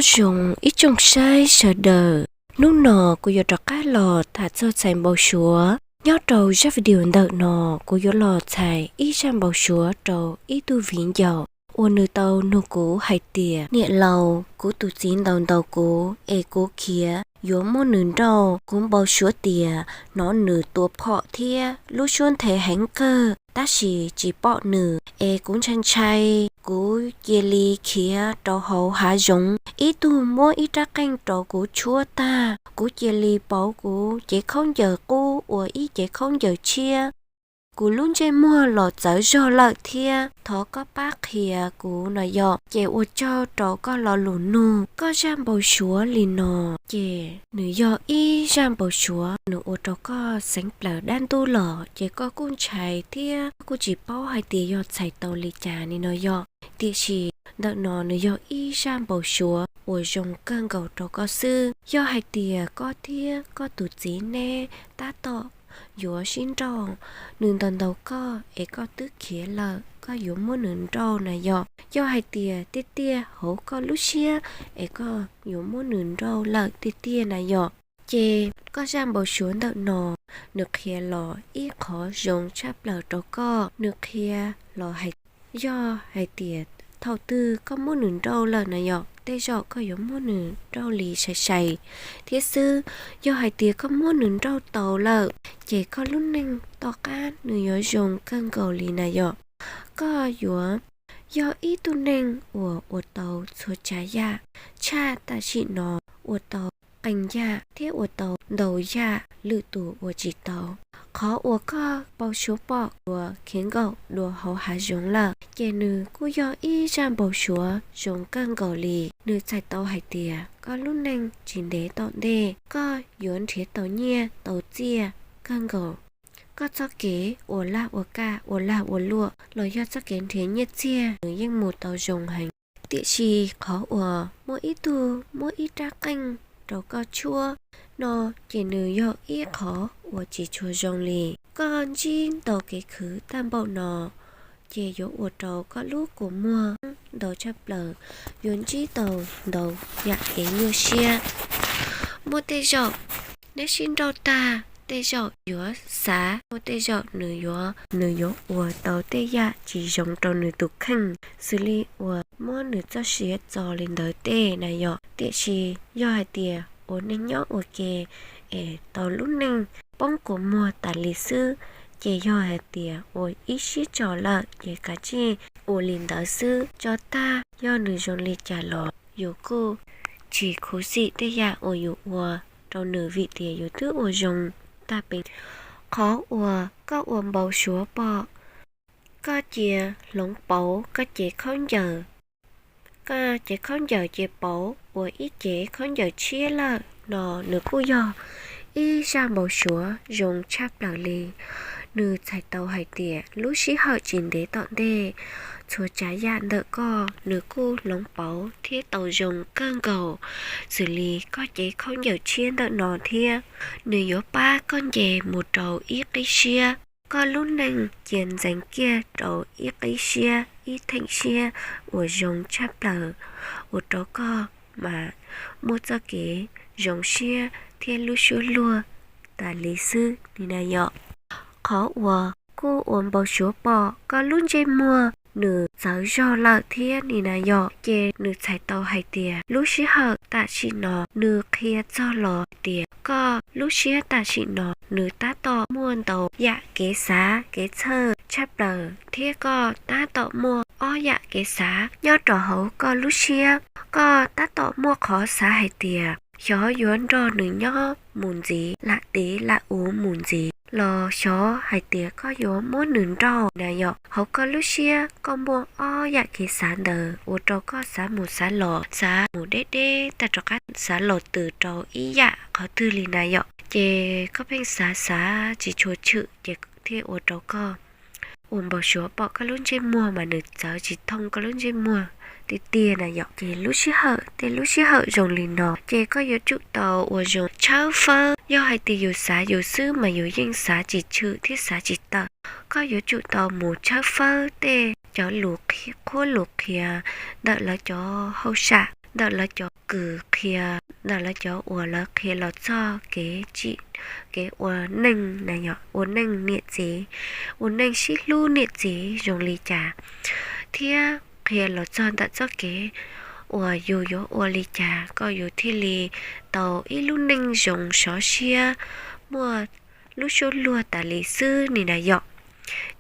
Zoo ib tsoom saib sawv daws, hnub no kuv yuav rov qab los tham txog txhais npau suav. Nyob rau zaj video ntawm no, kuv yuav los txhais ib zaj npau suav rau ib tug viv ncaus uas nws tau nug kuv hais tias, niam laus, kuv tus txiv ntaus ntaus kuv es kuv khiav yuav muab nws nrauj. Kuv npau suav tias hnov nws tua phom thiab lub suab nthe heev kawg, tab sis tsis pom nws es kuv ntshai ntshai, kuv cia li khiav rau hauv hav zoov. Ib tug muab ib rab qeej rau kuv tshuab tag, kuv cia li pauv kuv cev khaub ncaws qub ua ib cev khaub ncaws tshiab. Kuv lub ntsej muag los txawv zog lawm thiab, thov koj pab qhia kuv no yom. Ces ua tsaug rau koj lo lus nug. Koj zaj npau suav li no, ces nws yog ib zaj npau suav nws ua rau koj xeev plaws dab ntub los, ces koj kuj ntshai thiab koj kuj tsis paub hais tias yog txhais tau li cas ni no yom. Tiam sis ntawm no nws yog ib zaj npau suav uas zoo kawg nkaus rau koj xwb. Yog hais tias koj thiab koj tus txiv neb tab tom yuav sib nrauj, nws ntaus ntaus koj es koj twb khiav lawm, koj yuav muab nws nrauj na yom. Yog hais tias tiag tiag hauv koj lub siab es koj yuav muab nws nrauj lawm tiag tiag na yom, ces koj zaj npau suav ntawm no nws qhia los ib qhov zoo tshaj plaws rau koj. Nws qhia los hais, yog hais tias thaum twg koj muab nws nrauj lawm na yom, tej zaum koj yuav muab nws nrauj li sai sai thiab xwb. Yog hais tias koj muab nws nrauj tau lawm, ces koj lub neej tom qab nws yuav zoo kawg nkaus li na yom. Koj yuav yog ib tug neeg uas ua tau txhua tsav yam tshaj tam sim no, ua tau qee yam thiab ua tau ntau yam lwm tus ua tsis tau. Qhov uas koj npau suav pom dua khiav nkaum dua hauv hav zoov lawm, ces nws kuj yog ib zaj npau suav zoo kawg nkaus li. Nws txhais tau hais tias koj lub neej tsis ntev tom ntej koj yuav nrhiav tau nyiaj tau txiaj kawg nkaus. Koj txoj kev ua laj ua kaj, ua lag ua luam los yog txoj kev nrhiav nyiaj txiag nws yeej mus tau zoo heev. Tiam sis qhov uas muaj ib tug muab ib rab qeej rau koj tshuab no, ces nws yog ib qhov uas tsis tshua zoo li. Koj ntsib ntau kev khwv tag npaum no, ces yuav ua rau koj lub kua muag ntau tshaj plaws, yuav ntsib tau ntau yam kev nyuaj siab. Muaj tej zaum neb sib nrauj tag, tej zaum yuav xav, muaj tej zaum nws yuav, nws yuav ua tau tej yam tsis zoo rau nws tus kheej, xws li uas muab nws txoj sia txo li ntawd tej na yom. Tiam sis yog hais tias ua neej nyob ua ke es tau lub neej poob kua muag tas li xwb, ces yog hais tias ua ib siab tso lawm ces kav tsij ua li ntawd xwb tso tag. Yog nws zoo li cas los yus kuj tsis khuv xim tej yam uas yus ua rau nws vim tias yus twb ua zoo tag peev. Qhov uas koj ua npau suav pom, koj cia hloov pauv koj cev khaub ncaws, koj cev khaub ncaws cia pauv ua ib cev khaub ncaws tshiab lawm no, nws kuj yog ib zaj npau suav zoo tshaj plaws li. Nws txhais tau hais tias lub sij hawm tsis ntev tom ntej, txhua tsav yam ntawm koj nws kuj hloov pauv thiab tau zoo kawg nkaus, xws li koj cev khaub ncaws tshiab ntawm no thiab. Nws yuav pab koj nce mus rau ib qib siab, koj lub neej cia ntxeev kiag rau ib qib siab ib theem siab uas zoo tshaj plaws, ua rau koj mas muaj txoj kev zoo siab thiab lub suab luag tas li xwb ni na yom. Qhov uas kuj ua npau suav pom koj lub ntsej muag nws txawv zog lawm thiab ni na yom, ces nws txhais tau hais tias lub sij hawm tam sim no nws qhia txog los tias koj lub siab tam sim no nws tab tom muaj ntau yam kev xav kev txhawj tshaj plaws, thiab koj tab tom muaj ob yam kev xav nyob rau hauv koj lub siab. Koj tab tom muaj qhov xav hais tias xyov yuav nrog nws nyob mus ntxiv, lam tiv lam ua mus ntxiv, los xyov hais tias koj yuav muab nws nrauj na yom. Hauv koj lub siab koj muaj ob yam kev xav ntawd ua rau koj xav mus xav los, xav mus deb deb tag rov qab xav los tws rau ib yam qhov twg li na yom. Ces koj pheej xav xav tsis tshua tshwm ces thiaj ua rau koj ua npau suav pom koj lub ntsej muag mas nws txawv tsis thooj koj lub ntsej muag tiag tiag na yom. Ces lub sij hawm, tej lub sij hawm zoo li no ces koj yuav tsum tau ua zoo tshawb fawb. Yog hais tias yus xav yus xwb mas yus yeej xav tsis tshwm thiab xav tsis tawm. Koj yuav tsum tau mus tshawb fawb tej cov lus qhia, qhuab lus qhia ntawm lawv cov hauj sam, ntawm lawv cov kws qhia ntawm lawv cov uas lawv qhia los txog kev tsim, kev ua neej na yom, ua neej niam txiv, ua neej sib hlub niam txiv zoo li cas, thiab qhia los txog ntawm txoj kev uas yus yuav ua li cas kom yus thiaj li tau ib lub neej zoo sov siab, muaj lub suab luag tas li xwb ni na yom.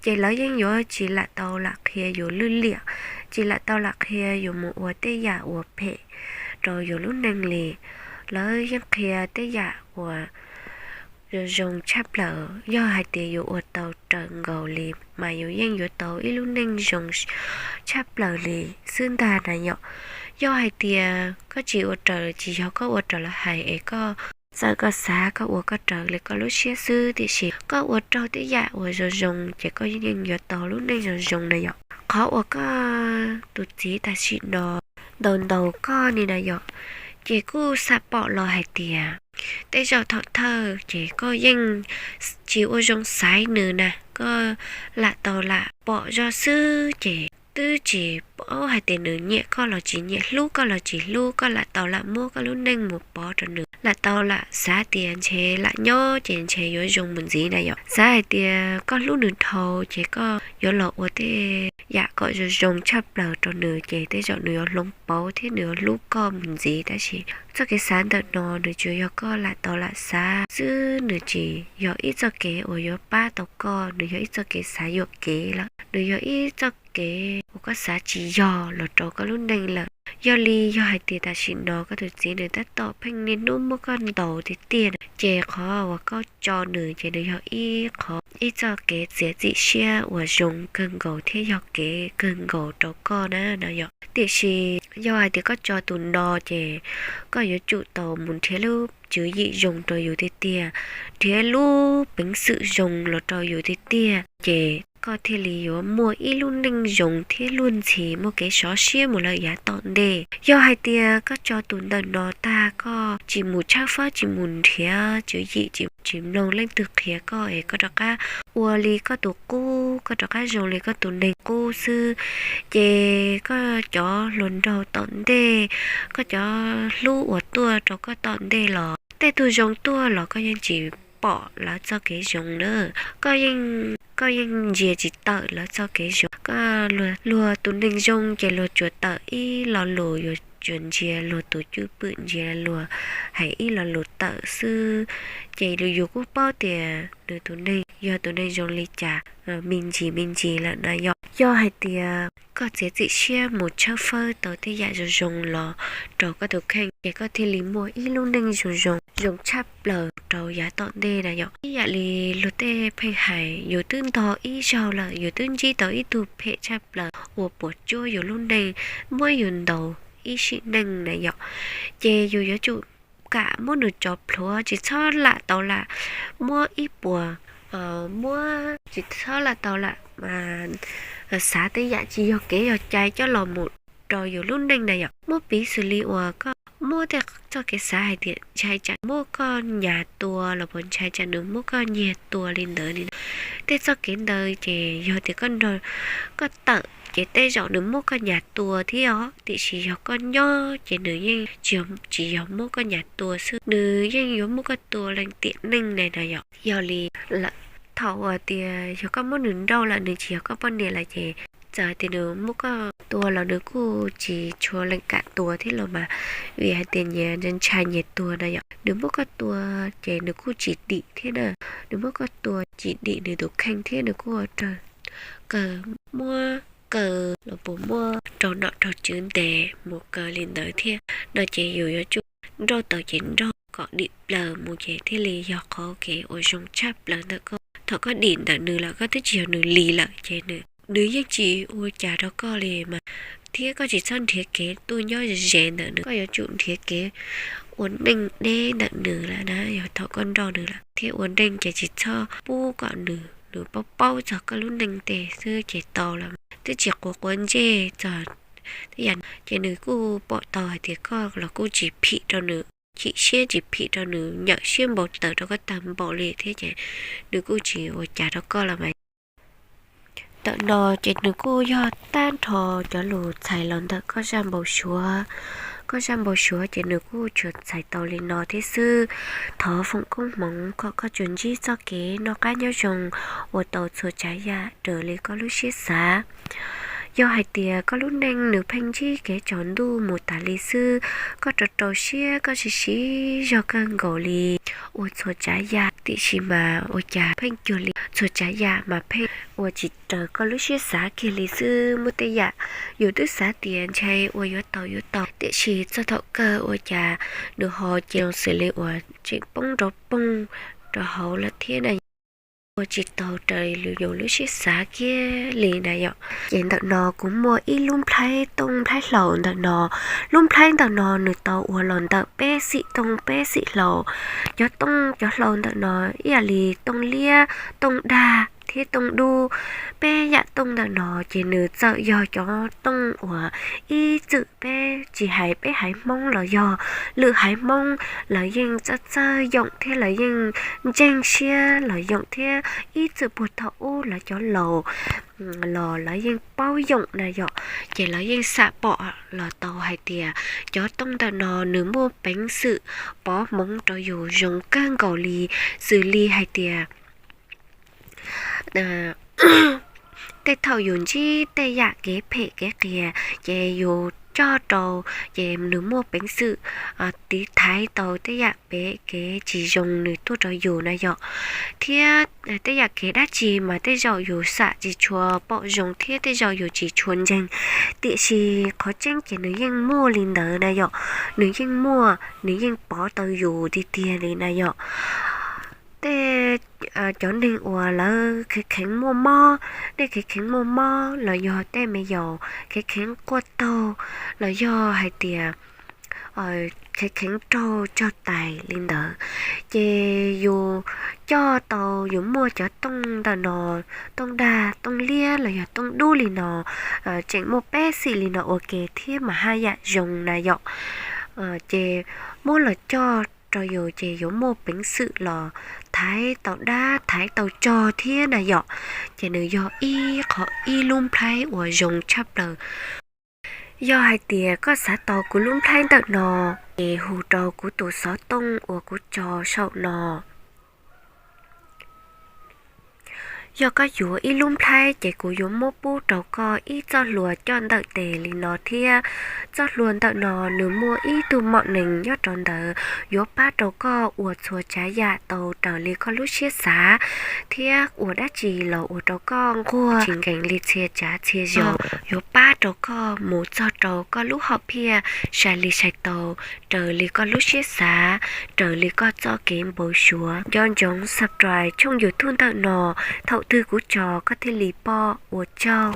Ces lawv yeej yuav tsis lam tau lam qhia yus lwj liam, tsis lam tau lam qhia yus mus ua tej yam uas phem rau yus lub neej li. Lawv yeej qhia tej yam uas zoo zoo tshaj plaws, yog hais tias yus ua tau raws nkaus li mas yus yeej yuav tau ib lub neej zoo tshaj plaws li xwb ntag na yom. Yog hais tias koj tsis ua raws, tsis yog koj ua raws lawv hais es koj txawm koj xav koj ua koj raws li koj lub siab xwb, tiam sis koj ua raug tej yam uas zoo zoo ces koj yeej yuav tau lub neej zoo zoo na yom. Qhov uas koj tus txiv tam sim no ntaus ntaus koj ni na yom, ces kuj xam pom los hais tias tej zaum thaum thawj ces koj yeej tsis ua zoo xaiv nws na, koj lam tau lam pom zoj xwb ces twb tsis paub hais tias nws nyiam koj los tsis nyiam, hlub koj los tsis hlub, koj lam tau lam muab koj lub neej mus pov rau nws, lam tau lam xav tias ntshe lam nyob ces ntshe yuav zoo mus ntxiv na yom. Xav hais tias koj hlub nws dhau ces koj yuav los ua tej yam kom zoo zoo tshaj plaws rau nws ces tej zaum nws yuav hloov pauv thiab nws yuav hlub koj mus ntxiv. Tab sis txoj kev xav ntawm no nws tsuas yog koj lam tau lam xav xwb, nws tsis yog ib txoj kev uas yuav pab tau koj, nws yog ib txoj kev xav yuam kev lawm, nws yog ib txoj kev uas koj xav tsis yog los rau koj lub neej lawm. Yog li yog hais tias tam sim no koj tus txiv nws tab tom pheej niaj hnub muab koj ntaus tiag tiag na, ces qhov uas koj tso nws ces nws yog ib qhov, ib txoj kev txiav txim siab uas zoo kawg nkaus thiab yog kev kawg nkaus rau koj na no yom. Tiam sis yog hais tias koj tso tus no ces koj yuav tsum tau mus nrhiav lub tswv yim zoo rau yus tiag tiag, nrhiav lub peev xwm zoo los rau yus tiag tiag, ces koj thiaj li yuav muaj ib lub neej zoo thiab luag ntxhi muaj kev sov siab mus lawm yav tom ntej. Yog hais tias koj tso tus ntawm no tag koj tsis mus tshawb fawb, tsis mus nrhiav tswv yim, tsis, tsis mloog leej twg qhia koj es koj rov qab ua li koj tus qub, koj rov qab zoo li koj tus neeg qub xwb, ces koj cov hluas nraug tom ntej, koj cov hlub uas tuaj rau koj tom ntej los tej tug zoo tuaj los koj yeej tsis pom lawv txoj kev zoo na. Koj yeej, koj yeej ntsia tsis tawm lawv txoj kev zoo. Koj, luag tus neeg zoo ces luag tsuas tawm ib lo lus, yuav tsuas ntsia luag tus cwj pwm, ntsia luag hais ib lo lus tawm xwb. Ces yus kuj paub tias nws tus neeg yog tus neeg zoo li cas me ntsis me ntsis lawm na yom. Yog hais tias koj txiav txim siab mus tshawb fawb tau tej yam zoo zoo los rau koj tus kheej ces koj thiaj li muaj ib lub neej zoo zoo, zoo tshaj plaws rau yav tom ntej na yom. Ib yam li luag tej pheej hais, yus twb ntog ib zaug lawm, yus twb ntsib tau ib tug phem tshaj plaws uas puas tsuaj yus lub neej, muab yus ntaus ib sim neej na yom, ces yus yuav tsum kam muab nws tso plhuav, tsis txhob lam tau lam muab ib puas, muab, tsis txhob lam tau lam xav tej yam tsis yog kev yog cai coj los mus rau yus lub neej na yom. Muab piv xws li uas koj muab tej txoj kev xav hais tias ntshai tsam muab koj nyas tua los puas ntshai tsam nws muab koj nyiag tua li ntawd li na. Tej txoj kev ntawd ces yog tias koj nrog, koj tawm ces tej zaum nws muab koj nyas tua thiab os, tiam sis yog koj nyob ces nws yeej tsis, tsis yog muab koj nyas tua xwb, nws yeej yuav muab koj tua leej tiam neej na na yom. Yog li lawm, thaum uas tias yog koj muab nws nrauj lawm, nws tsis yog koj poj niam lawm ces txawm hais tias nws muab koj tua los nws kuj tsis tshua lees kam tua thiab los mas, vim hais tias nyias ntshai nyias tuag na yom. Nws muab koj tua ces nws kuj tsis dim thiab na, nws muab koj tua tsis dim nws tus kheej thiab nws kuj ua raws, kawg muab kaw los puas muab raug nom raug tswv ntes mus kaw li ntawd thiab no ces yus yuav tsum nrauj tau ces nrauj kom dim plaws mus ces thiaj li yog qhov kev uas zoo tshaj plaws ntawm koj. Thaum koj dim ntawm nws lawm, koj twb tsis yog nws li lawm ces nws, nws yeej tsis ua cas rau koj li mas, thiab koj tsis txhob nrhiav kev tuaj nyob ze ntawm nws, koj yuav tsum nrhiav kev ua neej deb ntawm nws lawm na. Yog thaum koj nrauj nws lawm thiab ua neej ces tsis txhob pub kom nws, nws paub paub txog koj lub neej tes xwb ces tau lawm, twb tsis quav quav ntsej txog tej yam ces nws kuj pom tau hais tias koj los kuj tsis phim rau nws, chim siab tsis phim rau nws, nyawm siab npau taws rau koj tag npaum li thiab ces nws kuj tsis ua cas rau koj los mas. Ntawm no ces nws kuj yog tag nrho cov lus txhais los ntawm koj zaj npau suav. Koj zaj npau suav ces nws kuj tsuas txhais tau li no thiab xwb. Thov foom koob hmoov kom koj tsuas ntsib txoj kev noj qab nyob zoo, ua tau txhua tsav yam raws li koj lub siab xav. Yog hais tias koj lub neej nws pheej ntsib kev tsaus ntuj mus tas li xwb, koj rau rau siab, koj siv siv zog kawg nkaus li ua txhua tsav yam, tiam sis mas ua cas pheej cuag li txhua tsav yam mas pheej ua tsis raws koj lub siab xav kiag li xwb. Muaj tej yam yus twb xav tias ntshe ua yuav tau yuav tau, tiam sis txog thaum kawg ua cas nws ho cia li xws li uas tseem poob rau poog rau hauv lawm thiab na. Ua tsis tau raws li yus lub siab xav kiag li na yom. Ces ntawm no kuv muaj ib lub nplhaib tooj nplhaib hlau ntawm no. Lub nplhaib ntawm no nws tau ua los ntawm peb xim tooj peb xim hlau. Cov tooj cov hlau ntawm no ib yam li tooj liab, tooj dag thiab tooj dub. Peb yam tooj ntawm no ces nws txawm yog cov tooj uas ib txwm peb tsis hais peb haiv Hmoob los yog lwm haiv Hmoob, lawv yeej txawj txawj yoom thiab lawv yeej ntseeg siab los yoom thiab ib txwm puag thaum ub lawv cov laus los lawv yeej paub yoom na yom. Ces lawv yeej xam pom los tau hais tias cov tooj ntawm no nws muaj peev xwm pov hmoov rau yus zoo kawg nkaus li, xws li hais tias tej thaum yus ntsib tej yam kev phem kev qias ces yus coj rau, ces nws muaj peev xwm tiv thaiv tau tej yam kev tsis zoo nws tuaj rau yus na yom. Thiab tej yam kev dab tsi mas tej zaum yus xam tsis tshua pom zoo thiab tej zaum yus tsis tshua ntseeg, tiam sis qhov tseeb ces nws yeej muaj li ntawd na yom. Nws yeej muaj, nws yeej pov tau yus tiag tiag li na yom. Tej cov neeg uas lawv kheev kheev muaj mob, nej kheev kheev muaj mob los yog tej me yaus kheev kheev quaj taug, los yog hais tias kheev kheev raug tsog tais li ntawd, ces yus coj tau, yus muaj cov tooj ntawm no, tooj dag tooj liab los yog tooj dub li no, tseem muaj peb xim li no ua ke thiab mas haj yam zoo na yom. Ces muab los coj rau yus ces yuav muaj peev xwm los thaiv tau dab thaiv tau tsog thiab na yom. Ces nws yog ib qho, ib lub nplhaib uas zoo tshaj plaws. Yog hais tias koj xav tau kuv lub nplhaib ntawm no, ces hu rau kuv tus xov tooj uas kuv tso saum no. Yog koj yuav ib lub nplhaib ces kuv yuav muab pub rau koj ib txoj hlua coj ntawm tes li no thiab. Txoj hlua ntawm no nws muaj ib tug mom nees nyob rau ntawd yuav pab rau koj ua txhua tsav yam tau raws li koj lub siab xav, thiab ua dab tsi los ua rau koj nquag tsis nkees li txhia tsav txhia zog, yuav pab rau koj mus txog rau koj lub hom phiaj sai li sai tau, raws li koj lub siab xav, raws li koj txoj kev npau suav. Nco ntsoov subscribe tshooj YouTube ntawm no, thaum twg kuv tso koj thiaj li pom. Ua tsaug.